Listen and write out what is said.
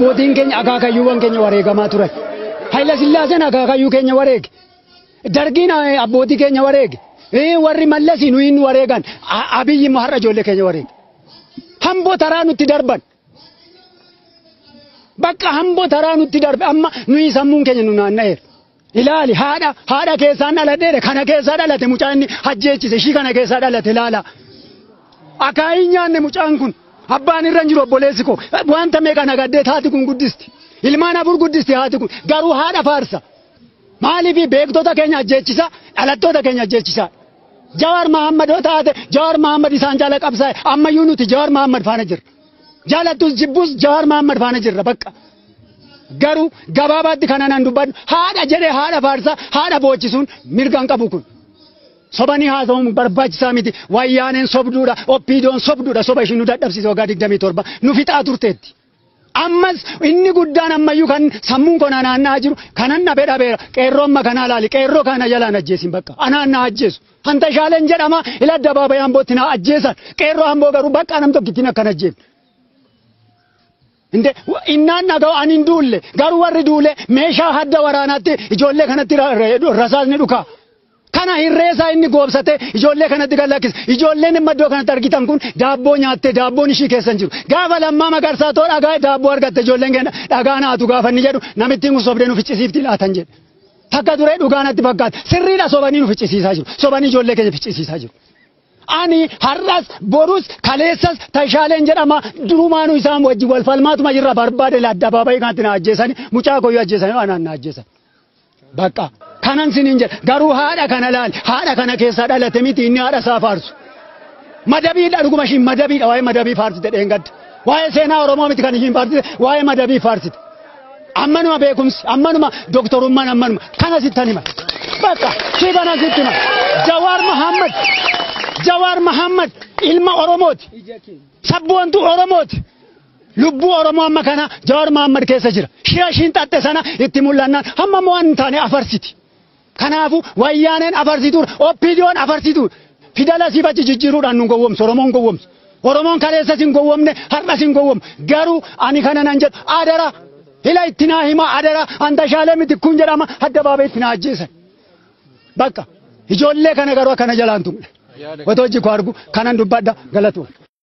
Abbootiin keenya akaakayyuuwwan keenya wareegamaa turan. Hayila Sillaaseen akaakayyuu keenya wareege. Dargiin abbootii keenya wareege. Warri Mallasii nuyi nu wareegan. Abiyyi immoo har'a ijoollee keenya wareege. Hamboo taraa nutti darban. Bakka hamboo taraa nutti darbe amma nuyi sammuun keenya nu naanna'eera. Ilaali, haadha keessaan dhaladheedha, kana keessaa dhalate mucaan inni ajjeechise, ishii kana keessaa dhalate ilaala. Akaayii nyaanne mucaan kun, abbaan irra hin jiru, obboleessi koo wanta meeqa nagaddee haati kun guddisti. Ilmaan afur guddisti haati kun, garuu haadha faarsa. Maaliif beektota keenya ajjeechisa, dhalattoota keenya ajjeechisa? Jawaar Mahammad yoo taate, Jawaar Mahammad isaan jaala qabsaa'e, ammayyuu nuti Jawaar Mahammad faana jirra. Jaalattus jibbus Jawaar Mahammad faana jirra bakka. Garuu gabaabaatti kana nan dubbadhu, haadha jedhee haadha faarsa, haadha boochisuun mirga hin qabu kun. Sobanii haasa'uun barbaachisaa miti. Wayyaaneen sobduudha, OPDOn sobduudha, soba ishiin nu dadhabsiise waggaa 27 nu fixaa turteetti. Ammas inni guddaan ammayyuu kan sammuun koo naanna'aa jiru kanan dhabe dhabeera. Qeerroo amma kanaa laali, qeerroo kana jalaan ajjeesin bakka. Anaan na ajjeesu. Hantashaaleen jedhama, ila addabaabayii Ambootti na ajjeesan. Qeerroo Amboo garuu bakka nam tokkittiin akkana ajjeefne. Inde innaan dhaga'u ani hin duulle, garuu warri duule meeshaa hadda waraanaatti ijoollee kanatti rasaasni dhukaa. Kana hirreesaa inni goobsate ijoollee kanatti gad lakkise. Ijoolleen immoo iddoo kanatti argitan kun daabboo nyaattee daabboon ishii keessa hin jiru. Gaafa Lammaa Magarsaa too dhagaa daabboo argatte, ijoolleen keenya dhagaa naatu gaafa inni jedhu, namittiin kun sobdee nu ficcisiifti laatan jedhe. Takka duree dhugaa natti fakkaata. Sirriidha, sobanii nu ficcisiisaa jiru. Sobanii ijoollee keenya ficcisiisaa jiru. Ani har'as borus kaleessas Tashaaleen jedhama, durumaanuu isaan wajjin wal falmaatuma jirra. Barbaade addabaabayii kanatti na ajjeesani, mucaa koyyuu ajjeesani, anaan na ajjeesan. Bakka kanan siniin jedha, garuu haadha kana laali, haadha kana keessaa dhalate miti inni haadha isaa faarsu. Madabiidha, dhuguma ishiin madabiidha, waa'ee madabii faarsite dheengadda. Waa'ee seenaa Oromoo miti kan ishiin faarsite, waa'ee madabii faarsite. Ammanuma beekumsi, ammanuma doktorummaan, ammanuma kana sittan hima. Bakka shi kana sitti hima. Jawaar Mahammad, Jawaar Mahammad ilma Oromooti. Sabboontu Oromooti. Lubbuu Oromoo amma kana Jawaar Mahammad keessa jira. Shira ishiin xaxxe sana itti mul'annaan hamma waan hin taane afarsiti. Kanaafu Wayyaaneen afarsituudha. OPDOn afarsituudha. Fidala siif achi jijjiiruudhaan nu gowwoomsu. Oromoon gowwoomsu. Oromoon kaleessas hin gowwoomne, har'as hin gowwoomne. Garuu ani kana nan jedhu, adara hila itti naa hima, adara Antashaalee miti kun jedhama, addabaabee itti naa ajjeesan. Bakka ijoollee kana garuu akkana jalaan tuqne. Otoo hojii koo argu kanan dubbadha, galatoon.